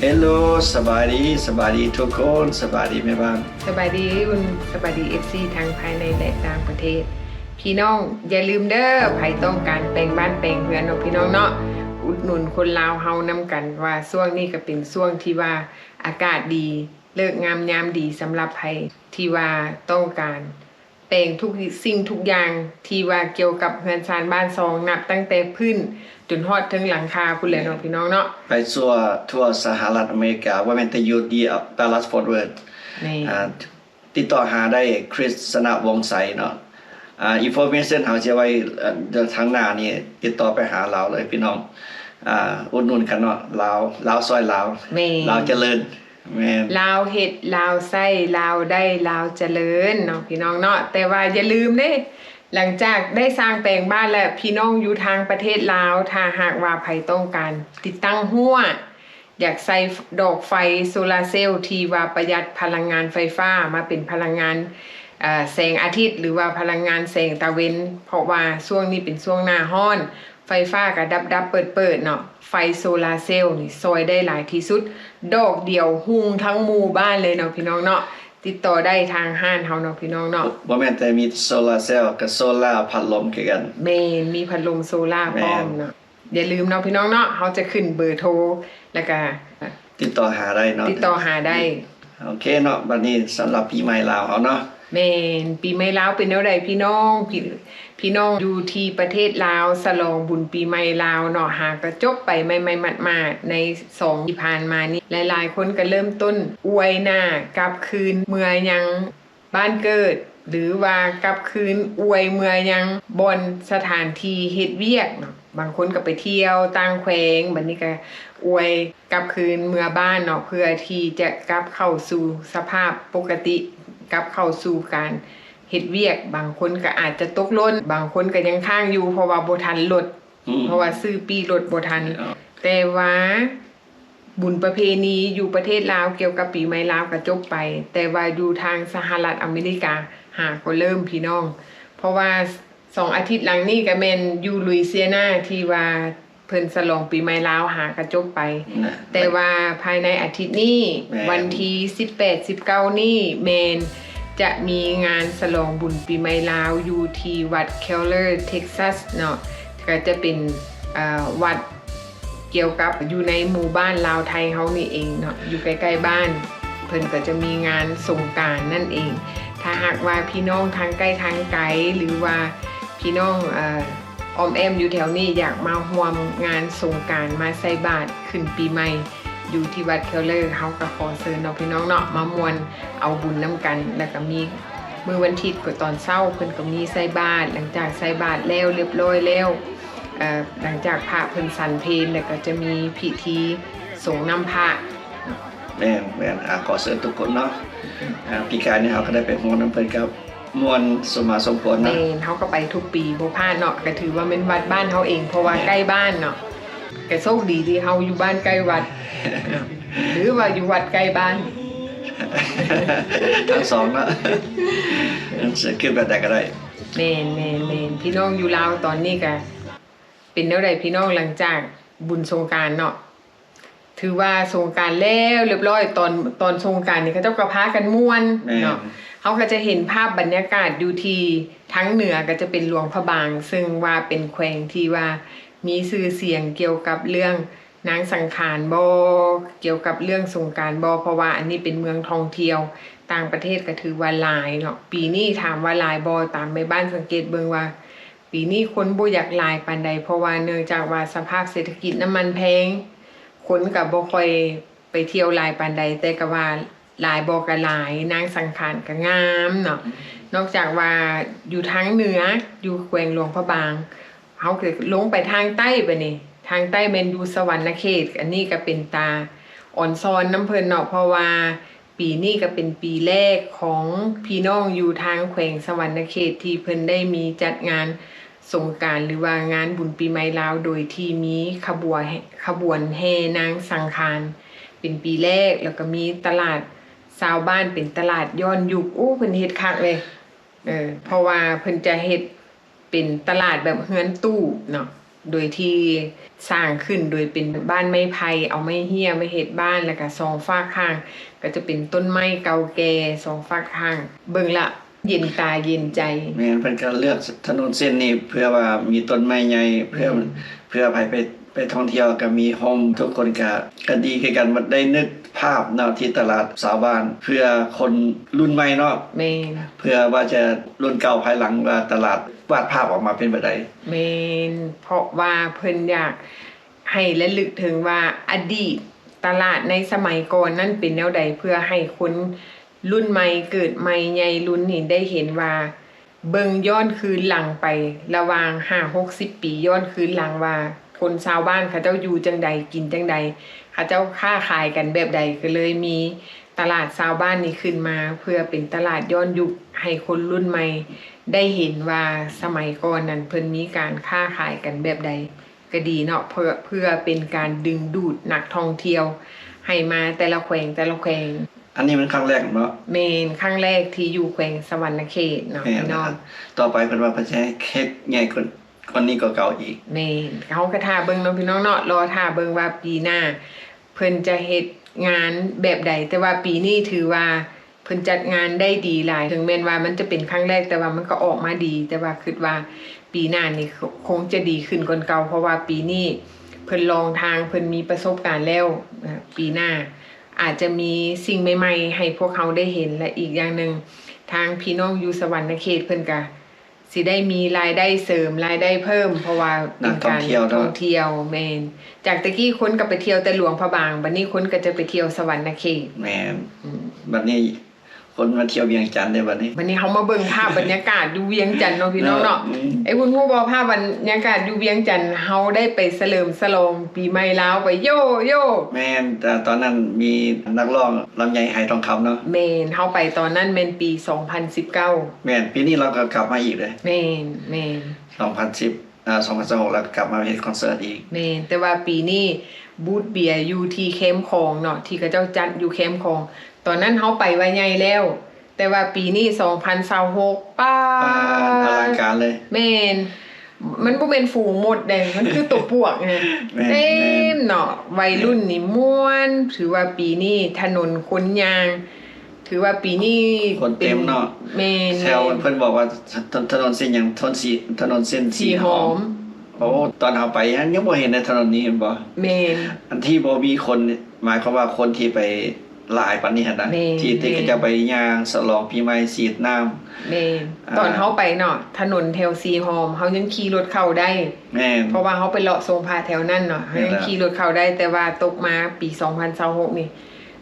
ເຮລໂລ ສະບາຍດີ ສະບາຍດີທຸກຄົນ ສະບາຍດີແມ່ບ້ານ ສະບາຍດີອຸ່ນ ສະບາຍດີ ເອັຟຊີ ທັງພາຍໃນ ແລະ ຕ່າງປະເທດ. ພີ່ນ້ອງຢ່າລືມເດີ ໃຜຕ້ອງການແປງບ້ານແປງເຮືອນເນາະ ພີ່ນ້ອງເນາະ ອຸດໜູນຄົນລາວເຮົານຳກັນ ວ່າຊ່ວງນີ້ກໍເປັນຊ່ວງທີ່ວ່າອາກາດດີ ເລີກງາມຍາມດີ ສຳລັບໃຜທີ່ວ່າຕ້ອງການ ແປງທຸກສິ່ງທຸກຢ່າງທີ່ວ່າກ່ຽວກັບເຮືອນຊານບ້ານຊ່ອງ ນັບຕັ້ງແຕ່ພື້ນຈົນຮອດເທິງຫຼັງຄາພຸ້ນແຫຼະເນາະ ພີ່ນ້ອງເນາະ. ໄປທົ່ວ ທົ່ວສະຫະລັດອາເມລິກາ ບໍ່ແມ່ນແຕ່ຢູ່ທີ່ Dallas Fort Worth ແມ່ນ ອ່າ ຕິດຕໍ່ຫາໄດ້ Chris ຊະນະວົງໄຊເນາະ. ອ່າ information ເຮົາຊິໄວ້ ເອີ ທາງໜ້ານີ້ ຕິດຕໍ່ໄປຫາລາວເລີຍ ພີ່ນ້ອງ ອ່າ ອຸດໜູນກັນເນາະ ລາວ ລາວຊ່ອຍລາວ ແມ່ນ ລາວຈະເລີນ. ແມ່ນ ລາວເຮັດ ລາວໃຊ້ ລາວໄດ້ ລາວຈະເລີນເນາະ ພີ່ນ້ອງເນາະ. ແຕ່ວ່າຢ່າລືມເດ້ ຫຼັງຈາກໄດ້ສ້າງແປງບ້ານແລ້ວ ພີ່ນ້ອງຢູ່ທາງປະເທດລາວ ຖ້າຫາກວ່າໃຜຕ້ອງການຕິດຕັ້ງຮົ້ວ ຢາກໃສ່ດອກໄຟໂຊລາເຊວທີ່ວ່າປະຢັດພະລັງງານໄຟຟ້າ ມາເປັນພະລັງງານ ເອີ ແສງອາທິດ ຫຼືວ່າພະລັງງານແສງຕາເວັນ ເພາະວ່າຊ່ວງນີ້ເປັນຊ່ວງໜ້າຮ້ອນ ໄຟຟ້າກໍດັບໆເປີດໆເນາະ. ໄຟໂຊລາເຊວນີ້ຊ່ອຍໄດ້ຫຼາຍທີ່ສຸດ ດອກດຽວຮຸ່ງທັງໝູ່ບ້ານເລີຍເນາະ ພີ່ນ້ອງເນາະ. ຕິດຕໍ່ໄດ້ທາງຮ້ານເຮົາເນາະ ພີ່ນ້ອງເນາະ. ບໍ່ແມ່ນແຕ່ມີໂຊລາເຊວ ກໍໂຊລາ ພັດລົມຄືກັນ. ແມ່ນ ມີພັດລົມໂຊລາ ແມ່ນ ພ້ອມເນາະ. ຢ່າລືມເນາະ ພີ່ນ້ອງເນາະ ເຮົາຈະຂຶ້ນເບີໂທ ແລ້ວກໍຕິດຕໍ່ຫາໄດ້ເນາະ ຕິດຕໍ່ຫາໄດ້. ໂອເຄເນາະ ບັດນີ້ສຳລັບປີໃໝ່ລາວເຮົາເນາະ. ແມ່ນ ປີໃໝ່ລາວເປັນແນວໃດ ພີ່ນ້ອງ? ພີ່ ພີ່ນ້ອງຢູ່ທີ່ປະເທດລາວ ສະຫຼອງບຸນປີໃໝ່ລາວເນາະ ຫາກະຈົບໄປໃໝ່ໆໝາດໆ ໃນສອງທີ່ຜ່ານມານີ້ ຫຼາຍໆຄົນກະເລີ່ມຕົ້ນອວຍໜ້າກັບຄືນເມືອຍັງ ບ້ານເກີດ ຫຼືວ່າກັບຄືນອວຍເມືອຍັງບ່ອນສະຖານທີ່ເຮັດວຽກເນາະ. ບາງຄົນກໍໄປທ່ຽວຕ່າງແຂວງ ບັດນີ້ກໍອວຍກັບຄືນເມືອບ້ານເນາະ ເພື່ອທີ່ຈະກັບເຂົ້າສູ່ສະພາບປົກກະຕິ ກັບເຂົ້າສູ່ການເຮັດວຽກ. ບາງຄົນກໍອາດຈະຕົກຫຼົ່ນ ບາງຄົນກໍຍັງຄ້າງຢູ່ ເພາະວ່າບໍ່ທັນລົດ ອືມ ເພາະວ່າຊື້ປີ້ລົດບໍ່ທັນ. ແຕ່ວ່າ ບຸນປະເພນີຢູ່ປະເທດລາວກ່ຽວກັບປີໃໝ່ລາວກໍຈົບໄປ, ແຕ່ວ່າຢູ່ທາງສະຫະລັດອາເມລິກາຫາກໍເລີ່ມພີ່ນ້ອງ, ເພາະວ່າສອງອາທິດຫຼັງນີ້ກໍແມ່ນຢູ່ລຸຍເຊຍນາທີ່ວ່າເພິ່ນສະຫຼອງປີໃໝ່ລາວຫາກໍຈົບໄປ, ແຕ່ວ່າພາຍໃນອາທິດນີ້ ວັນທີສິບແປດ ສິບເກົ້ານີ້ແມ່ນຈະມີງານສະຫຼອງບຸນປີໃໝ່ລາວຢູ່ທີ່ວັດ Keller Texas ເນາະ, ກໍຈະເປັນ ເອີ ວັດ ກ່ຽວກັບຢູ່ໃນໝູ່ບ້ານລາວໄທເຮົານີ້ເອງເນາະ, ຢູ່ໃກ້ໆບ້ານ ເພິ່ນກໍຈະມີງານສົງການນັ້ນເອງ. ຖ້າຫາກວ່າພີ່ນ້ອງທາງໃກ້ທາງໄກ ຫຼືວ່າພີ່ນ້ອງ ເອີ ອ້ອມແອ້ມຢູ່ແຖວນີ້ ຢາກມາຮ່ວມງານສົງການ ມາໃສ່ບາດຂຶ້ນປີໃໝ່ຢູ່ທີ່ວັດ Keller ເຮົາກໍຂໍເຊີນເນາະ ພີ່ນ້ອງເນາະ, ມາມ່ວນເອົາບຸນນຳກັນ. ແລ້ວກໍມີມື້ວັນທິດກໍຕອນເຊົ້າ ເພິ່ນກໍມີໃສ່ບາດ, ຫຼັງຈາກໃສ່ບາດແລ້ວ ລຽບຮ້ອຍແລ້ວ ເອີ ຫຼັງຈາກພະເພິ່ນສັນເພນ ແລ້ວກໍຈະມີພິທີສົງນ້ຳພະ. ແມ່ນໆ ອາ ຂໍເຊີນທຸກຄົນເນາະ. ອືມ ອາ ປີກາຍນີ້ເຮົາກໍໄດ້ໄປຮ່ວມນຳເພິ່ນ ກໍມ່ວນສົມມາສົມຄວນເນາະ. ແມ່ນ ເຮົາກໍໄປທຸກປີບໍ່ພາດເນາະ, ກໍຖືວ່າແມ່ນວັດບ້ານເຮົາເອງ ເພາະວ່າໃກ້ບ້ານເນາະ. ກໍໂຊກດີທີ່ເຮົາຢູ່ບ້ານໃກ້ວັດ ຫຼືວ່າຢູ່ວັດໃກ້ບ້ານ. ທັງສອງເນາະ ຄືແບບໃດກໍໄດ້. ແມ່ນໆໆ ພີ່ນ້ອງຢູ່ລາວຕອນນີ້ກະເປັນແນວໃດພີ່ນ້ອງ? ຫຼັງຈາກບຸນສົງການເນາະ ຖືວ່າສົງການແລ້ວລຽບຮ້ອຍ, ຕອນ ຕອນສົງການນີ້ເຂົາເຈົ້າກໍພາກັນມ່ວນເນາະ. ເຮົາກໍຈະເຫັນພາບບັນຍາກາດຢູ່ທີ່ທາງເໜືອ ກໍຈະເປັນຫຼວງພະບາງ ເຊິ່ງວ່າເປັນແຂວງທີ່ວ່າມີຊື່ສຽງກ່ຽວກັບເລື່ອງ ນາງສັງຂານບໍ່ ກ່ຽວກັບເລື່ອງສົງການບໍ່ ເພາະວ່າອັນນີ້ເປັນເມືອງທ່ອງທ່ຽວ ຕ່າງປະເທດກໍຖືວ່າຫຼາຍເນາະ. ປີນີ້ຖາມວ່າຫຼາຍບໍ່? ຕາມແມ່ບ້ານສັງເກດເບິ່ງວ່າ ປີນີ້ຄົນບໍ່ຢາກຫຼາຍປານໃດ ເພາະວ່າເນື່ອງຈາກວ່າສະພາບເສດຖະກິດນ້ຳມັນແພງ ຄົນກໍບໍ່ຄ່ອຍໄປທ່ຽວຫຼາຍປານໃດ, ແຕ່ກໍວ່າ ຫຼາຍບໍ່ກະຫຼາຍ, ນາງສັງຂານກະງາມເນາະ. ອືມ ນອກຈາກວ່າຢູ່ທາງເໜືອ ຢູ່ແຂວງຫຼວງພະບາງ, ເຮົາກໍລົງໄປທາງໃຕ້ບາດນີ້, ທາງໃຕ້ແມ່ນຢູ່ສະຫວັນນະເຂດ. ອັນນີ້ກະເປັນຕາອອນຊອນນຳເພິ່ນເນາະ, ເພາະວ່າປີນີ້ກະເປັນປີແລກຂອງພີ່ນ້ອງຢູ່ທາງແຂວງສະຫວັນນະເຂດ ທີ່ເພິ່ນໄດ້ມີຈັດງານ ສົງການ ຫຼືວ່າງານບຸນປີໃໝ່ລາວ ໂດຍທີ່ມີຂະບວນ ຂະບວນແຫ່ນາງສັງຂານເປັນປີແລກ, ແລ້ວກໍມີຕະຫຼາດຊາວບ້ານເປັນຕະຫຼາດຍ້ອນຍຸກ. ໂອ້ ເພິ່ນເຮັດຄັກເລີຍ, ເອີ ເພາະວ່າເພິ່ນຈະເຮັດເປັນຕະຫຼາດແບບເຮືອນຕູ້ເນາະ, ໂດຍທີ່ສ້າງຂຶ້ນໂດຍເປັນບ້ານໄມ້ໄຜ່ ເອົາໄມ້ເຮ້ຍມາເຮັດບ້ານ ແລ້ວກະສອງຟາກຂ້າງກະຈະເປັນຕົ້ນໄມ້ເກົ່າແກ່ສອງຟາກຂ້າງ ເບິ່ງລະເຢັນຕາເຢັນໃຈ. ແມ່ນ ເພິ່ນກໍເລືອກຖະໜົນເສັ້ນນີ້ເພື່ອວ່າມີຕົ້ນໄມ້ໃຫຍ່ ເພື່ອ ອືມ ເພື່ອໃຜໄປ ໄປທ່ອງທ່ຽວກໍມີຮົ່ມ ທຸກຄົນກໍ ກໍດີຄືກັນ ໄດ້ນຶກພາບເນາະ ທີ່ຕະຫຼາດຊາວບ້ານ ເພື່ອຄົນລຸ້ນໃໝ່ເນາະ. ແມ່ນ ເພື່ອວ່າຈະລຸ້ນເກົ່າພາຍຫຼັງວ່າຕະຫຼາດວາດພາບອອກມາເປັນແບບໃດ. ແມ່ນ ເພາະວ່າເພິ່ນຢາກໃຫ້ລະລຶກເຖິງວ່າອະດີດຕະຫຼາດໃນສະໄໝກ່ອນນັ້ນເປັນແນວໃດ ເພື່ອໃຫ້ຄົນລຸ້ນໃໝ່ ເກີດໃໝ່ ໃຫຍ່ລຸ້ນນີ້ໄດ້ເຫັນວ່າ ເບິ່ງຍ້ອນຄືນຫຼັງໄປລະຫວ່າງຫ້າຫົກສິບປີ ຍ້ອນຄືນຫຼັງວ່າຄົນຊາວບ້ານເຂົາເຈົ້າຢູ່ຈັ່ງໃດ ກິນຈັ່ງໃດ ເຂົາເຈົ້າຄ້າຂາຍກັນແບບໃດ ກໍເລີຍມີຕະຫຼາດຊາວບ້ານນີ້ຂຶ້ນມາ ເພື່ອເປັນຕະຫຼາດຍ້ອນຍຸກໃຫ້ຄົນລຸ້ນໃໝ່ໄດ້ເຫັນວ່າສະໄໝກ່ອນນັ້ນເພິ່ນມີການຄ້າຂາຍກັນແບບໃດ. ກໍດີເນາະ ເພື່ອ ເພື່ອເປັນການດຶງດູດນັກທ່ອງທ່ຽວໃຫ້ມາແຕ່ລະແຂວງ ແຕ່ລະແຂວງ. ອັນນີ້ແມ່ນຄັ້ງແລກແມ່ນບໍ່? ແມ່ນ ຄັ້ງແລກທີ່ຢູ່ແຂວງສະຫວັນນະເຂດເນາະ ແມ່ນ ພີ່ນ້ອງ. ຕໍ່ໄປເພິ່ນວ່າເພິ່ນຈະເຮັດໃຫຍ່ກວ່າ ກວ່ານີ້ກວ່າເກົ່າອີກ. ແມ່ນ ເຮົາກໍຖ້າເບິ່ງເນາະ ພີ່ນ້ອງເນາະ ລໍຖ້າເບິ່ງວ່າປີໜ້າເພິ່ນຈະເຮັດງານແບບໃດ ແຕ່ວ່າປີນີ້ຖືວ່າ ເພິ່ນຈັດງານໄດ້ດີຫຼາຍ ເຖິງແມ່ນວ່າມັນຈະເປັນຄັ້ງແລກ ແຕ່ວ່າມັນກໍອອກມາດີ ແຕ່ວ່າຄິດວ່າປີໜ້ານີ້ຄົງຈະດີຂຶ້ນກ່ອນເກົ່າ ເພາະວ່າປີນີ້ເພິ່ນລອງທາງ ເພິ່ນມີປະສົບການແລ້ວ ປີໜ້າອາດຈະມີສິ່ງໃໝ່ໆໃຫ້ພວກເຮົາໄດ້ເຫັນ ແລະ ອີກຢ່າງໜຶ່ງ ທາງພີ່ນ້ອງຢູ່ສະຫວັນນະເຂດເພິ່ນກະ ຊິໄດ້ມີລາຍໄດ້ເສີມ ລາຍໄດ້ເພີ່ມ ເພາະວ່າເປັນການທ່ອງທ່ຽວເນາະ ທ່ອງທ່ຽວ. ແມ່ນ ຈາກແຕ່ກີ້ຄົນກໍໄປທ່ຽວແຕ່ຫຼວງພະບາງ ບັດນີ້ຄົນກໍຈະໄປທ່ຽວສະຫວັນນະເຂດ. ແມ່ນ ອືມ ບັດນີ້ຄົນມາທ່ຽວວຽງຈັນເດ້ບັດນີ້. ບັດນີ້ເຮົາມາເບິ່ງພາບບັນຍາກາດຢູ່ວຽງຈັນເນາະ ພີ່ນ້ອງເນາະ. ເນາະ ອືມ ໄອ້ວຸ້ນຮູ້ບໍ່ ພາບບັນຍາກາດຢູ່ວຽງຈັນ ເຮົາໄດ້ໄປສະເຫຼີມສະຫຼອງປີໃໝ່ລາວໄປ ໂຢ ໂຢ. ແມ່ນ ແຕ່ຕອນນັ້ນມີນັກຮ້ອງລຳໄຍ ໄຫທອງຄຳເນາະ. ແມ່ນ ເຮົາໄປຕອນນັ້ນແມ່ນປີສອງພັນສິບເກົ້າ. ແມ່ນ ປີນີ້ລາວກໍກັບມາອີກເດ້. ແມ່ນ ແມ່ນ ສອງພັນສິບ ອ່າ ສອງພັນຊາວຫົກ ແລ້ວກໍກັບມາເຮັດຄອນເສີດອີກ. ແມ່ນ ແຕ່ວ່າປີນີ້ບູດເບຍຢູ່ທີ່ແຄມຂອງເນາະ ທີ່ເຂົາເຈົ້າຈັດຢູ່ແຄມຂອງ ຕອນນັ້ນເຮົາໄປວ່າໃຫຍ່ແລ້ວ ແຕ່ວ່າປີນີ້ສອງພັນຊາວຫົກ ປ້າ ອະລັງການເລີຍ. ແມ່ນ ມັນບໍ່ແມ່ນຝູງມົດເດ້ ມັນຄືໂຕປວກນະ. ແມ່ນ ເຕັມເນາະ ໄວລຸ້ນນີ້ມ່ວນ ຖືວ່າປີນີ້ຖະໜົນຄົນຍ່າງ ຖືວ່າປີນີ້ຄົນເຕັມເນາະ. ແມ່ນ ແຖວເພິ່ນບອກວ່າ ຖະ ຖະໜົນເສັ້ນຫຍັງ ຖະໜົນເສັ້ນສີຫອມ. ໂອ້ ຕອນເຮົາໄປຍັງ ຍັງບໍ່ເຫັນໃນຖະໜົນນີ້ແມ່ນບໍ່? ແມ່ນ ອັນທີ່ບໍ່ມີຄົນ ໝາຍຄວາມວ່າຄົນທີ່ໄປຫຼາຍປານນີ້ຫັ້ນນະ ແມ່ນ ທີ່ ທີ່ ແມ່ນ ເຂົາເຈົ້າໄປຍ່າງສະຫຼອງປີໃໝ່ ສີດນ້ຳ. ແມ່ນ ອ່າ ຕອນເຮົາໄປເນາະ ຖະໜົນແຖວສີຫອມ ເຮົາຍັງຂີ່ລົດເຂົ້າໄດ້. ແມ່ນ ເພາະວ່າເຮົາໄປເລາະຊົມພະແຖວນັ້ນເນາະ ເຮົາຍັງຂີ່ລົດເຂົ້າໄດ້. ແມ່ນແລ້ວ ແຕ່ວ່າຕົກມາປີສອງພັນຊາວຫົກນີ້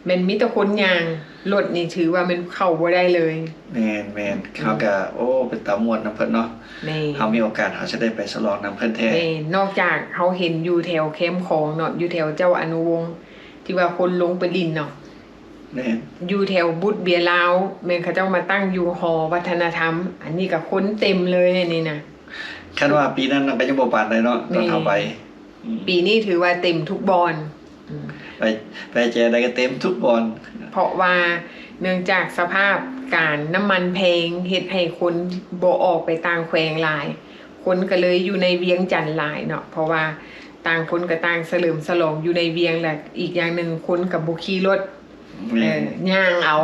ແມ່ນມີແຕ່ຄົນຍ່າງ ລົດນີ້ຖືວ່າແມ່ນເຂົ້າບໍ່ໄດ້ເລີຍ. ແມ່ນ ແມ່ນ ອືມ ເຮົາກະ ໂອ້ ເປັນຕາມ່ວນນຳເພິ່ນເນາະ. ແມ່ນ ເຮົາມີໂອກາດເຮົາຈະໄດ້ໄປສະຫຼອງນຳເພິ່ນແທ້. ແມ່ນ ນອກຈາກເຮົາເຫັນຢູ່ແຖວແຄມຂອງເນາະ ຢູ່ແຖວເຈົ້າອະນຸວົງ ທີ່ວ່າຄົນລົງໄປຫຼິ້ນເນາະ. ແມ່ນ ຢູ່ແຖວບູດເບຍລາວ ແມ່ນເຂົາເຈົ້າມາຕັ້ງຢູ່ຫໍວັດທະນະທຳ ອັນນີ້ກະຄົນເຕັມເລີຍ ອັນນີ້ນະ. ຄັນວ່າປີນັ້ນເນາະ ກະຍັງບໍ່ປານໃດເນາະ ຕອນເຮົາໄປ. ແມ່ນ ອືມ ປີນີ້ຖືວ່າເຕັມທຸກບ່ອນ. ອືມ ໄປ ໄປແຈໃດກໍເຕັມທຸກບ່ອນ ເພາະວ່າເນື່ອງຈາກສະພາບການນ້ຳມັນແພງ ເຮັດໃຫ້ຄົນບໍ່ອອກໄປຕ່າງແຂວງຫຼາຍ ຄົນກໍເລີຍຢູ່ໃນວຽງຈັນຫຼາຍເນາະ ເພາະວ່າຕ່າງຄົນກໍຕ່າງສະເຫຼີມສະຫຼອງຢູ່ໃນວຽງ ແລະ ອີກຢ່າງໜຶ່ງຄົນກໍບໍ່ຂີ່ລົດ. ແມ່ນ ເອີ ຍ່າງເອົາ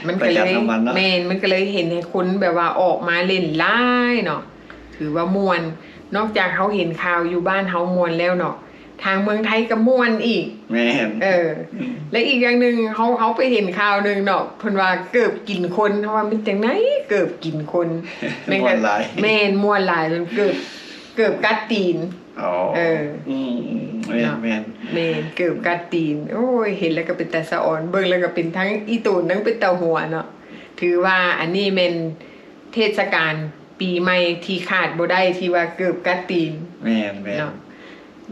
ມັນກໍເລີຍ ປະຢັດນ້ຳມັນເນາະ. ແມ່ນ ມັນກໍເລີຍເຫັນໃຫ້ຄົນແບບວ່າອອກມາຫຼິ້ນຫຼາຍເນາະ ຖືວ່າມ່ວນ. ນອກຈາກເຮົາເຫັນຂ່າວຢູ່ບ້ານເຮົາມ່ວນແລ້ວເນາະ ທາງເມືອງໄທກໍມ່ວນອີກ. ແມ່ນ ເອີ ອືມ ແລະ ອີກຢ່າງໜຶ່ງ ເຮົາ ເຮົາໄປເຫັນຂ່າວໜຶ່ງເນາະ ເພິ່ນວ່າເກີບກິນຄົນ ເຮົາວ່າແມ່ນຈັ່ງໃດ ເກີບກິນຄົນ. ແມ່ນ ມ່ວນຫຼາຍ ແມ່ນ ມ່ວນຫຼາຍ ມັນເກີບ ເກີບກັດຕີນ. ອໍ ເອີ ອືມ ແມ່ນ ເນາະ ແມ່ນ ແມ່ນ ເກີບກັດຕີນ. ໂອ້ຍ ເຫັນແລ້ວກໍເປັນຕາສະອອນ ເບິ່ງແລ້ວກໍເປັນທັງອີ່ຕົນ ທັງເປັນຕາຫົວເນາະ. ຖືວ່າອັນນີ້ແມ່ນເທດສະການປີໃໝ່ທີ່ຂາດບໍ່ໄດ້ ທີ່ວ່າເກີບກັດຕີນ. ແມ່ນ ແມ່ນ ເນາະ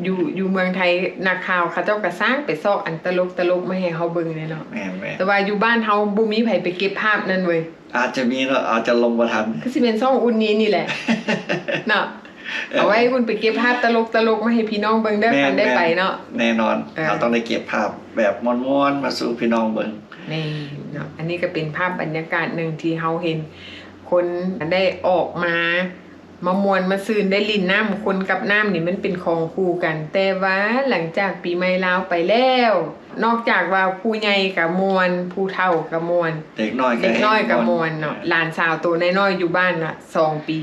ຢູ່ ຢູ່ເມືອງໄທ ນັກຂ່າວເຂົາເຈົ້າກໍຊ່າງໄປຊອກອັນຕະຫຼົກໆມາໃຫ້ເຮົາເບິ່ງແດ່ເນາະ. ແມ່ນ ແມ່ນ ແຕ່ວ່າຢູ່ບ້ານເຮົາບໍ່ມີໃຜໄປເກັບພາບນັ້ນເວີຍ. ອາດຈະມີເນາະ ອາດຈະລົງບໍ່ທັນ. ຄືຊິແມ່ນຊ່ອງອຸ່ນນີ້ນີ້ແຫຼະເນາະ. ເອີ ເອົາໄວ້ອຸ່ນໄປເກັບພາບຕະຫຼົກໆມາໃຫ້ພີ່ນ້ອງເບິ່ງເດີ ແມ່ນ ຄັນໄດ້ໄປເນາະ. ແນ່ນອນ ເອີ ເຮົາຕ້ອງໄດ້ເກັບພາບແບບມ່ວນໆມາສູ່ພີ່ນ້ອງເບິ່ງ. ແມ່ນເນາະ ອັນນີ້ກໍເປັນພາບບັນຍາກາດໜຶ່ງທີ່ເຮົາເຫັນຄົນໄດ້ອອກມາ ມາມ່ວນມາຊື່ນ ໄດ້ຫຼິ້ນນ້ຳ. ຄົນກັບນ້ຳນີ້ມັນເປັນຂອງຄູ່ກັນ. ແຕ່ວ່າຫຼັງຈາກປີໃໝ່ລາວໄປແລ້ວ ນອກຈາກວ່າຜູ້ໃຫຍ່ກະມ່ວນ ຜູ້ເຖົ້າກະມ່ວນ ເດັກນ້ອຍກະ ເດັກນ້ອຍກະມ່ວນ ມ່ວນເນາະ. ຫຼານສາວໂຕນ້ອຍໆຢູ່ບ້ານນະ ສອງປີ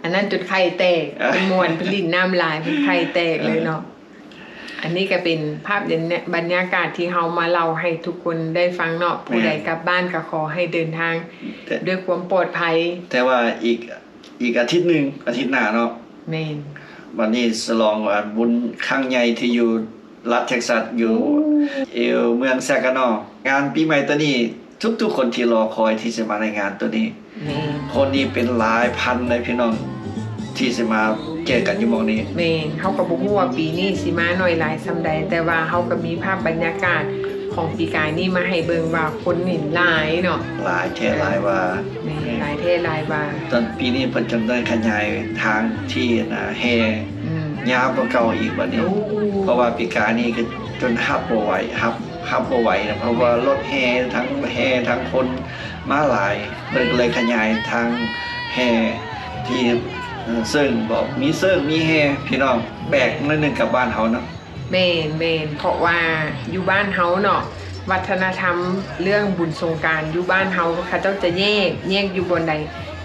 ອັນນັ້ນຈົນໄຂ່ແຕກ ເພິ່ນມ່ວນ ເພິ່ນຫຼິ້ນນ້ຳຫຼາຍ ເພິ່ນໄຂ່ແຕກເລີຍເນາະ. ອັນນີ້ກະເປັນພາບບັນຍາກາດທີ່ເຮົາມາເລົ່າໃຫ້ທຸກຄົນໄດ້ຟັງເນາະ. ແມ່ນ. ຜູ້ໃດກັບບ້ານກະຂໍໃຫ້ເດີນທາງ ແຕ່ ດ້ວຍຄວາມປອດໄພ. ແຕ່ວ່າອີກ ອີກອາທິດໜຶ່ງ ອາທິດໜ້າເນາະ. ແມ່ນ. ບັດນີ້ສະຫຼອງ ອາ ບຸນຄັ້ງໃຫຍ່ທີ່ຢູ່ລັດເທັກຊັສ ຢູ່ ໂອ້ ເອວ ເມືອງແຊກການໍ. ງານປີໃໝ່ໂຕນີ້ ທຸກໆຄົນທີ່ລໍຄອຍທີ່ຊິມາໃນງານໂຕນີ້. ແມ່ນ. ຄົນນີ້ເປັນຫຼາຍພັນເລີຍພີ່ນ້ອງ ທີ່ຊິມາເຈີກັນຢູ່ໝ່ອງນີ້. ແມ່ນ. ເຮົາກໍບໍ່ຮູ້ວ່າປີນີ້ຊິມາໜ້ອຍຫຼາຍສ່ຳໃດ, ແຕ່ວ່າເຮົາກໍມີພາບບັນຍາກາດຂອງປີກາຍນີ້ມາໃຫ້ເບິ່ງວ່າຄົນນີ້ຫຼາຍເນາະ. ຫຼາຍແທ້ຫຼາຍວ່າ. ແມ່ນ. ຫຼາຍແທ້ຫຼາຍວ່າ. ຕອນປີນີ້ເພິ່ນຈົນໄດ້ຂະຫຍາຍທາງທີ່ ອັນນ່າ ແຫ່ ອືມ ຍາວກວ່າເກົ່າອີກບັດນີ້. ໂອ້. ເພາະວ່າປີກາຍນີ້ກໍຈົນຮັບບໍ່ໄຫວ ຮັບ ຮັບບໍ່ໄຫວນະ ເພາະວ່າລົດແຫ່ ທັງແຫ່ ທັງຄົນມາຫຼາຍ ເພິ່ນກໍເລີຍຂະຫຍາຍທາງແຫ່ທີ່ ເອີ ເຊິ່ງ ບໍ່ ມີເຊິ່ງມີແຫ່ ພີ່ນ້ອງ ແປກໜ້ອຍໜຶ່ງກັບບ້ານເຮົາເນາະ. ແມ່ນໆ ເພາະວ່າຢູ່ບ້ານເຮົາເນາະ ວັດທະນະທຳເລື່ອງບຸນສົງການຢູ່ບ້ານເຮົາ ເຂົາເຈົ້າຈະແຍກ ແຍກຢູ່ບ່ອນໃດ?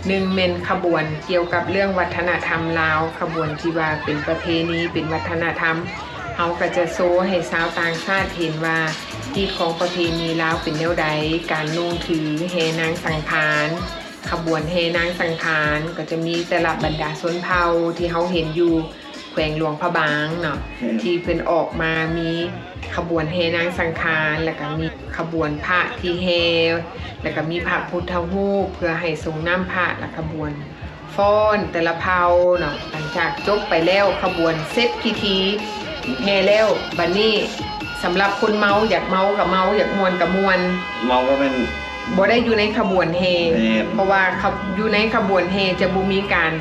ໜຶ່ງແມ່ນຂະບວນກ່ຽວກັບເລື່ອງວັດທະນະທຳລາວ ຂະບວນທີ່ວ່າເປັນປະເພນີ ເປັນວັດທະນະທຳ ເຮົາກໍຈະໂຊໃຫ້ຊາວຕ່າງຊາດເຫັນວ່າຮີດຄອງປະເພນີລາວເປັນແນວໃດ, ການນຸ່ງຖືແຫ່ນາງສັງຂານ, ຂະບວນແຫ່ນາງສັງຂານ ກໍຈະມີແຕ່ລະບັນດາຊົນເຜົ່າທີ່ເຮົາເຫັນຢູ່ແຂວງຫຼວງພະບາງເນາະ ອືມ ທີ່ເພິ່ນອອກມາ ມີຂະບວນແຫ່ນາງສັງຂານ ແລ້ວກໍມີຂະບວນພະທີ່ແຫ່ ແລ້ວກໍມີພະພຸດທະຮູບເພື່ອໃຫ້ຊົງນ້ຳພະ ແລະ ຂະບວນ ຟ້ອນແຕ່ລະເຜົ່າເນາະ. ຫຼັງຈາກຈົບໄປແລ້ວ ຂະບວນເສັດພິທີແຫ່ແລ້ວ ບັດນີ້ສຳລັບຄົນເມົາ ຢາກເມົາກໍເມົາ ຢາກມ່ວນກໍມ່ວນ. ເມົາບໍ່ແມ່ນ ບໍ່ໄດ້ຢູ່ໃນຂະບວນແຫ່ ແມ່ນ ເພາະວ່າຂະ ຢູ່ໃນຂະບວນແຫ່ຈະບໍ່ມີການ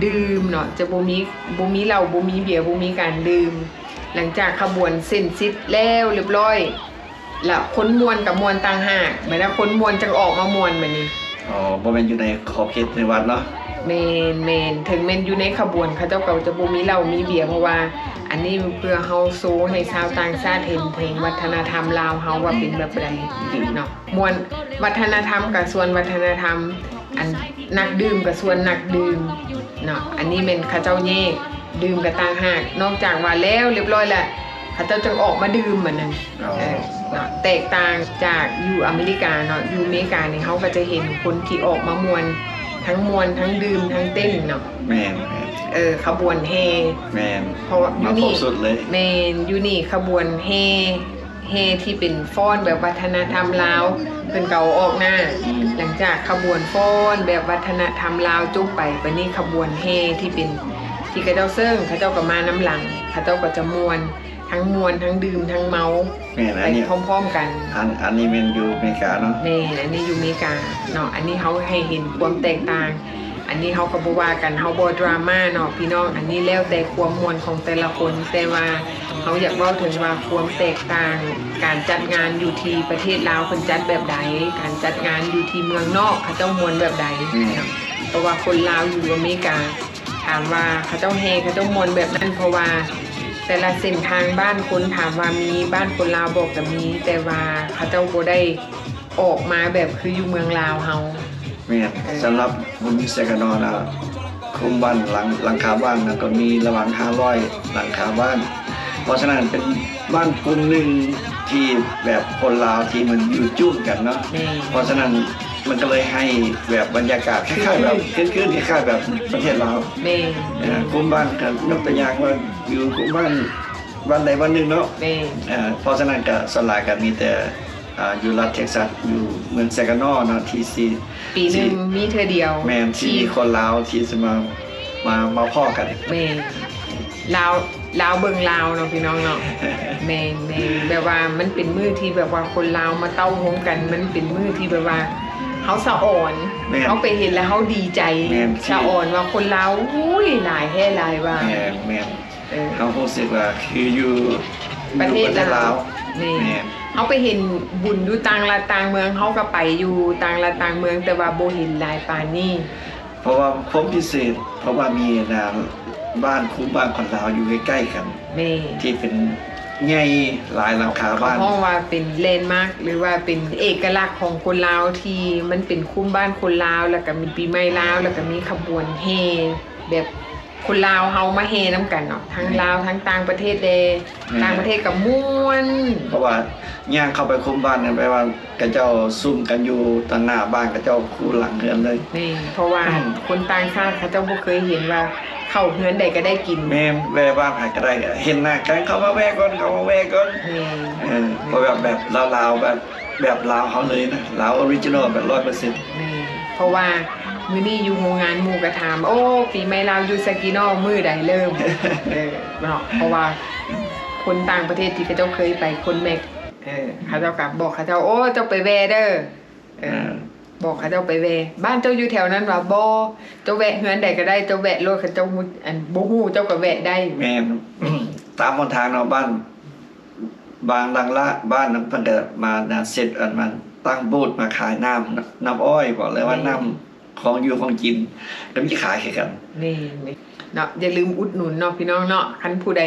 ດື່ມເນາະ ຈະບໍ່ມີ ບໍ່ມີເຫຼົ້າ ບໍ່ມີເບຍ ບໍ່ມີການດື່ມ. ຫຼັງຈາກຂະບວນເສັ້ນສິດແລ້ວລຽບຮ້ອຍ ລະຄົນມ່ວນກໍມ່ວນຕ່າງຫາກ ບັດນັ້ນຄົນມ່ວນຈັ່ງອອກມາມ່ວນບັດນີ້. ອໍ ບໍ່ແມ່ນຢູ່ໃນຂອບເຂດໃນວັດເນາະ. ແມ່ນ ແມ່ນ ເຖິງແມ່ນຢູ່ໃນຂະບວນ ເຂົາເຈົ້າກໍຈະບໍ່ມີເຫຼົ້າມີເບຍ ເພາະວ່າອັນນີ້ເພື່ອເຮົາໂຊໃຫ້ຊາວຕ່າງຊາດເຫັນເຖິງວັດທະນະທຳລາວເຮົາວ່າເປັນແບບໃດເນາະ. ມ່ວນ ວັດທະນະທຳກໍສ່ວນວັດທະນະທຳ ອັນນັກດື່ມກໍສ່ວນນັກດື່ມເນາະ. ອັນນີ້ແມ່ນເຂົາເຈົ້າແຍກ ດື່ມກໍຕ່າງຫາກ ນອກຈາກວ່າແລ້ວລຽບຮ້ອຍແລ້ວ ເຂົາເຈົ້າຈຶ່ງອອກມາດື່ມ ອັນນັ້ນ. ອໍ ເອີ ເນາະ ແຕກຕ່າງຈາກຢູ່ອາເມລິກາເນາະ ຢູ່ອາເມລິການີ້ເຮົາກໍຈະເຫັນຄົນທີ່ອອກມາມ່ວນ ທັງມ່ວນ ທັງດື່ມ ທັງເຕັ້ນເນາະ. ແມ່ນໆ ເອີ ຂະບວນແຫ່ ແມ່ນ ເພາະວ່າຢູ່ນີ້ ມາຄົບຊຸດເລີຍ. ແມ່ນ ຢູ່ນີ້ຂະບວນແຫ່ ແຫ່ທີ່ເປັນຟ້ອນແບບວັດທະນະທຳລາວ ເພິ່ນກໍເອົາອອກໜ້າ. ອືມ ຫຼັງຈາກຂະບວນຟ້ອນແບບວັດທະນະທຳລາວຈົບໄປ ບາດນີ້ຂະບວນແຫ່ທີ່ເປັນ ທີ່ເຂົາເຈົ້າເຊິ່ງ ເຂົາເຈົ້າກໍມານຳຫຼັງ ເຂົາເຈົ້າກໍຈະມ່ວນ ທັງມ່ວນ ທັງດື່ມ ທັງເມົາ ແມ່ນ ໄປພ້ອມໆກັນ. ອັນ ອັນນີ້ແມ່ນຢູ່ເມກາເນາະ. ແມ່ນ ອັນນີ້ຢູ່ເມກາເນາະ. ອັນນີ້ເຮົາໃຫ້ເຫັນຄວາມແຕກຕ່າງ ອັນນີ້ເຮົາກໍບໍ່ວ່າກັນ ເຮົາບໍ່ດຣາມາເນາະພີ່ນ້ອງ. ອັນນີ້ແລ້ວແຕ່ຄວາມມ່ວນຂອງແຕ່ລະຄົນ ແຕ່ວ່າເຮົາຢາກເວົ້າເຖິງວ່າຄວາມແຕກຕ່າງ ການຈັດງານຢູ່ທີ່ປະເທດລາວເພິ່ນຈັດແບບໃດ ການຈັດງານຢູ່ທີ່ເມືອງນອກເຂົາເຈົ້າມ່ວນແບບໃດ. ອືມ ເພາະວ່າຄົນລາວຢູ່ອາເມລິກາ ຖາມວ່າເຂົາເຈົ້າແຫ່ ເຂົາເຈົ້າມ່ວນແບບນັ້ນ ເພາະວ່າແຕ່ລະເສັ້ນທາງບ້ານຄົນ ຖາມວ່າມີບ້ານຄົນລາວບໍ່ ກໍມີ ແຕ່ວ່າເຂົາເຈົ້າບໍ່ໄດ້ ອອກມາແບບຄືຢູ່ເມືອງລາວເຮົາ. ແມ່ນ ເອີ ສຳລັບບຸນແຊກະນໍນະ ຄຸ້ມບ້ານ ຫຼັງ ຫຼັງຄາບ້ານນະ ກໍມີລະຫວ່າງຫ້າຮ້ອຍຫຼັງຄາບ້ານ. ເພາະສະນັ້ນເປັນບ້ານກຸ່ມໜຶ່ງທີ່ແບບຄົນລາວທີ່ມັນຢູ່ຈຸ້ມກັນເນາະ. ແມ່ນ ເພາະສະນັ້ນມັນກໍເລີຍໃຫ້ແບບບັນຍາກາດຄ້າຍໆແບບ ຄຶກຄື້ນ ຄຶກຄື້ນ ຄ້າຍໆແບບປະເທດລາວ. ແມ່ນ ເອີ ກຸ່ມບ້ານ ກໍຍົກຕົວຢ່າງວ່າຢູ່ກຸ່ມບ້ານ ບ້ານໃດບ້ານໜຶ່ງເນາະ. ແມ່ນ ເອີ ເພາະສະນັ້ນກໍສ່ວນຫຼາຍກໍມີແຕ່ ອ່າ ຢູ່ລັດເທັກຊັສ ຢູ່ເມືອງແຊກການໍເນາະ ທີ່ຊິ ປີໜຶ່ງ ຊິ ມີເທື່ອດຽວ. ແມ່ນ ທີ່ ທີ່ມີຄົນລາວທີ່ຊິມາ ມາ ມາພໍ້ກັນ. ແມ່ນ ລາວ ລາວເບິ່ງລາວເນາະ ພີ່ນ້ອງເນາະ. ແມ່ນໆ ແບບວ່າມັນເປັນມື້ທີ່ແບບວ່າຄົນລາວມາເຕົ້າໂຮມກັນ ມັນເປັນມື້ທີ່ແບບວ່າເຮົາສະອອນ. ແມ່ນ ເຮົາໄປເຫັນແລ້ວເຮົາດີໃຈ. ແມ່ນ ສະອອນວ່າຄົນລາວ ໂອ້ຍ ຫຼາຍແທ້ຫຼາຍວ່າ. ແມ່ນໆ ເອີ ເຮົາຮູ້ສຶກວ່າຄືຢູ່ ປະເທດ ຢູ່ປະເທດລາວ. ລາວ ແມ່ນ ແມ່ນ ເຮົາໄປເຫັນບຸນຢູ່ຕ່າງລັດຕ່າງເມືອງ ເຮົາກໍໄປຢູ່ຕ່າງລັດຕ່າງເມືອງ ແຕ່ວ່າບໍ່ເຫັນຫຼາຍປານນີ້. ເພາະວ່າຄວາມພິເສດ ເພາະວ່າມີນາ ບ້ານຄຸ້ມບ້ານຄົນລາວຢູ່ໃກ້ໆກັນ ແມ່ນ ທີ່ເປັນໃຫຍ່ຫຼາຍຫຼັງຄາບ້ານ ເຂົາຮ້ອງວ່າເປັນແລນມາກ ຫຼືວ່າເປັນເອກະລັກຂອງຄົນລາວ ທີ່ມັນເປັນຄຸ້ມບ້ານຄົນລາວ ແລ້ວກໍມີປີໃໝ່ລາວ ແລ້ວກໍມີຂະບວນແຫ່ແບບຄົນລາວເຮົາມາແຫ່ນຳກັນເນາະ ທັງລາວ ແມ່ນ ທັງຕ່າງປະເທດແດ່ ແມ່ນ ຕ່າງປະເທດກໍມ່ວນ ເພາະວ່າຍ່າງເຂົ້າໄປຄຸ້ມບ້ານນີ້ ແປວ່າ ເຂົາເຈົ້າຊຸມກັນຢູ່ຕາງໜ້າບ້ານເຂົາເຈົ້າ ຄູ່ຫຼັງເຮືອນເລີຍ ແມ່ນ ເພາະວ່າ ອືມ ຄົນຕ່າງຊາດເຂົາເຈົ້າບໍ່ເຄີຍເຫັນວ່າ ເຂົ້າເຮືອນໃດກໍໄດ້ກິນ ແມ່ນ ແວ່ບ້ານໃຜກໍໄດ້ ເຫັນໜ້າກັນ ເຂົ້າມາແວ່ກ່ອນ ເຂົ້າມາແວ່ກ່ອນ ແມ່ນ ເອີ ເພາະແບບ ແບບລາວໆ ແບບ ແບບລາວເຮົາເລີຍນະ ລາວອໍຣິຈິນໍ ແບບຮ້ອຍເປີເຊັນ ແມ່ນ ເພາະວ່າມື້ນີ້ຢູ່ໂຮງງານ ໝູ່ກໍຖາມ ໂອ້ ປີໃໝ່ລາວຢູ່ຊາກີນໍ ມື້ໃດເລີ່ມ ເອີ ເນາະ ເພາະວ່າຄົນຕ່າງປະເທດທີ່ເຂົາເຈົ້າເຄີຍໄປຄົນແມັກ ເອີ ເຂົາເຈົ້າກໍບອກເຂົາເຈົ້າ ໂອ້ ເຈົ້າໄປແວ່ເດີ ເອີ ອ່າ ບອກເຂົາເຈົ້າໄປແວ່ ບ້ານເຈົ້າຢູ່ແຖວນັ້ນຫວາ? ບໍ່ ເຈົ້າແວະເຮືອນໃດກໍໄດ້ ເຈົ້າແວະໂລດ ຄັນເຈົ້າຮູ້ ອັນ ບໍ່ຮູ້ເຈົ້າກໍແວະໄດ້ ແມ່ນ ຕາມຫົນທາງເນາະ ບ້ານ ບາງຫຼັງລະ ບ້ານເພິ່ນກໍມານະ ເຊັດ ອັນ ມາຕັ້ງບູດ ມາຂາຍນ້ຳ ນ້ຳອ້ອຍບໍ ຫຼືວ່າ ແມ່ນ ນ້ຳ ຂອງຢູ່ຂອງກິນ ກໍມີຂາຍຄືກັນ ແມ່ນ ເນາະ ຢ່າລືມອຸດໜູນເນາະ ພີ່ນ້ອງເນາະ ຄັນຜູ້ໃດ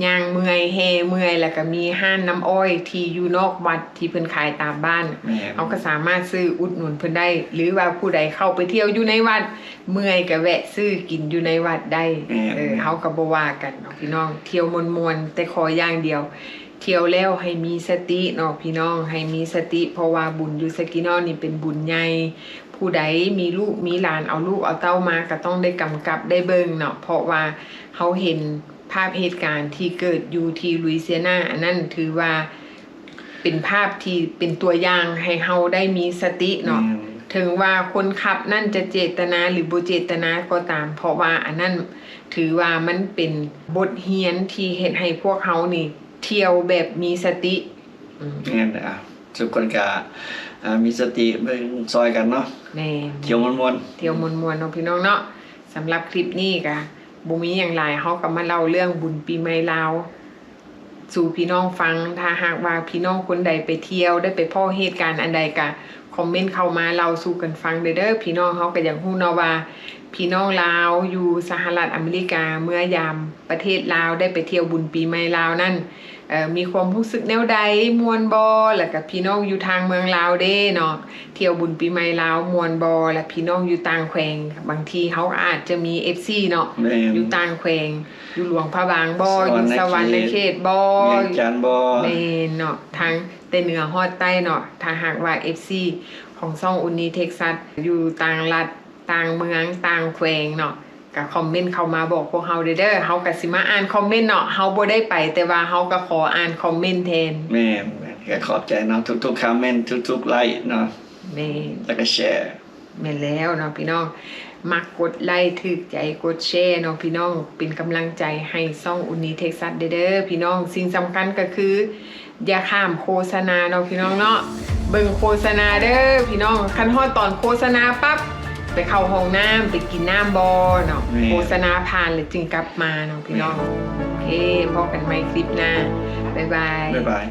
ຍ່າງເມື່ອຍ ແຫ່ເມື່ອຍ ແລ້ວກໍມີຮ້ານນ້ຳອ້ອຍທີ່ຢູ່ນອກວັດ ທີ່ເພິ່ນຂາຍຕາມບ້ານ ແມ່ນ ເຮົາກໍສາມາດຊື້ອຸດໜູນເພິ່ນໄດ້ ຫຼືວ່າຜູ້ໃດເຂົ້າໄປທ່ຽວຢູ່ໃນວັດ ເມື່ອຍກໍແວະຊື້ກິນຢູ່ໃນວັດໄດ້ ແມ່ນ ເອີ ເຮົາກໍບໍ່ວ່າກັນເນາະ ພີ່ນ້ອງ ທ່ຽວມ່ວນໆ ແຕ່ຂໍຢ່າງດຽວ ທ່ຽວແລ້ວໃຫ້ມີສະຕິເນາະ ພີ່ນ້ອງ ໃຫ້ມີສະຕິ ເພາະວ່າບຸນຢູ່ຊາກີນໍນີ້ເປັນບຸນໃຫຍ່ ຜູ້ໃດມີລູກມີຫຼານ ເອົາລູກເອົາເຕົ້າມາ ກໍຕ້ອງໄດ້ກຳກັບໄດ້ເບິ່ງເນາະ ເພາະວ່າເຮົາເຫັນພາບເຫດການທີ່ເກີດຢູ່ທີ່ລຸຍເຊຍນາ ອັນນັ້ນຖືວ່າເປັນພາບົດທີ່ເປັນຕົວຢ່າງໃຫ້ເຮົາໄດ້ມີສະຕິເນາະ ແມ່ນ ເຖິງວ່າຄົນຂັບນັ້ນຈະເຈດຕະນາ ຫຼື ບໍ່ເຈດຕະນາກໍຕາມ ເພາະວ່າອັນນັ້ນຖືວ່າມັນເປັນບົດຮຽນທີ່ເຮັດໃຫ້ພວກເຮົານີ້ ທ່ຽວແບບມີສະຕິ ອືມ ແມ່ນ ອ່າ ທຸກຄົນກະ ອ່າ ມີສະຕິເບິ່ງຊ່ອຍກັນເນາະ ແມ່ນ ທ່ຽວມ່ວນໆ ທ່ຽວມ່ວນໆເນາະ ພີ່ນ້ອງເນາະ ສຳລັບຄລິບນີ້ກະບໍ່ມີຫຍັງຫຼາຍ ເຮົາກໍມາເລົ່າເລື່ອງບຸນປີໃໝ່ລາວສູ່ພີ່ນ້ອງຟັງ ຖ້າຫາກວ່າພີ່ນ້ອງຄົນໃດໄປທ່ຽວ ໄດ້ໄປພໍ້ເຫດການອັນໃດກະ ຄອມເມັນເຂົ້າມາເລົ່າສູ່ກັນຟັງເດີ ເດີ ພີ່ນ້ອງ ເຮົາກໍຢາກຮູ້ເນາະວ່າ ພີ່ນ້ອງລາວຢູ່ສະຫະລັດອາເມລິກາ ເມື່ອຍາມປະເທດລາວ ໄດ້ໄປທ່ຽວບຸນປີໃໝ່ລາວນັ້ນ ເອີ ມີຄວາມຮູ້ສຶກແນວໃດ ມ່ວນບໍ່? ແລ້ວກະພີ່ນ້ອງຢູ່ທາງເມືອງລາວເດ້ເນາະ ທ່ຽວບຸນປີໃໝ່ລາວມ່ວນບໍ່? ແລະ ພີ່ນ້ອງຢູ່ຕ່າງແຂວງ ບາງທີເຮົາອາດຈະມີເອັຟຊີເນາະ ແມ່ນ ຢູ່ຕ່າງແຂວງ ຢູ່ຫຼວງພະບາງບໍ່? ຢູ່ສະຫວັນນະເຂດບໍ່? ວຽງຈັນບໍ່? ແມ່ນເນາະ ທັງແຕ່ເໜືອຮອດໃຕ້ເນາະ ຖ້າຫາກວ່າເອັຟຊີຂອງຊ່ອງອຸນນີເທັກຊັສ ຢູ່ຕ່າງລັດ ຕ່າງເມືອງ ຕ່າງແຂວງເນາະ ກະຄອມເມັນເຂົ້າມາບອກພວກເຮົາເດີ ເຮົາກະຊິມາອ່ານຄອມເມັນເນາະ ເຮົາບໍ່ໄດ້ໄປ ແຕ່ວ່າເຮົາກະຂໍອ່ານຄອມເມັນແທນ ແມ່ນ ແມ່ນ ກະຂອບໃຈເນາະ ທຸກໆຄອມເມັນ ທຸກໆໄລເນາະ ແມ່ນ ແລ້ວກະແຊ ແມ່ນແລ້ວເນາະ ພີ່ນ້ອງ ມັກກົດໄລ ຖືກໃຈກົດແຊເນາະ ພີ່ນ້ອງ ເປັນກຳລັງໃຈໃຫ້ຊ່ອງອຸນນີເທັກຊັສເດີ ພີ່ນ້ອງ ສິ່ງສຳຄັນກະຄື ຢ່າຂ້າມໂຄສະນາເນາະ ພີ່ນ້ອງເນາະ ເບິ່ງໂຄສະນາເດີພີ່ນ້ອງ ຄັນຮອດຕອນໂຄສະນາປັບ ໄປເຂົ້າຫ້ອງນ້ຳ ໄປກິນນ້ຳບໍ່ເນາະ ແມ່ນ ໂຄສະນາຜ່ານແລ້ວຈຶ່ງກັບມາເນາະ ພີ່ນ້ອງ ແມ່ນ ໂອເຄ ພໍ້ກັນໃໝ່ຄລິບໜ້າ ບາຍບາຍ ບາຍບາຍ.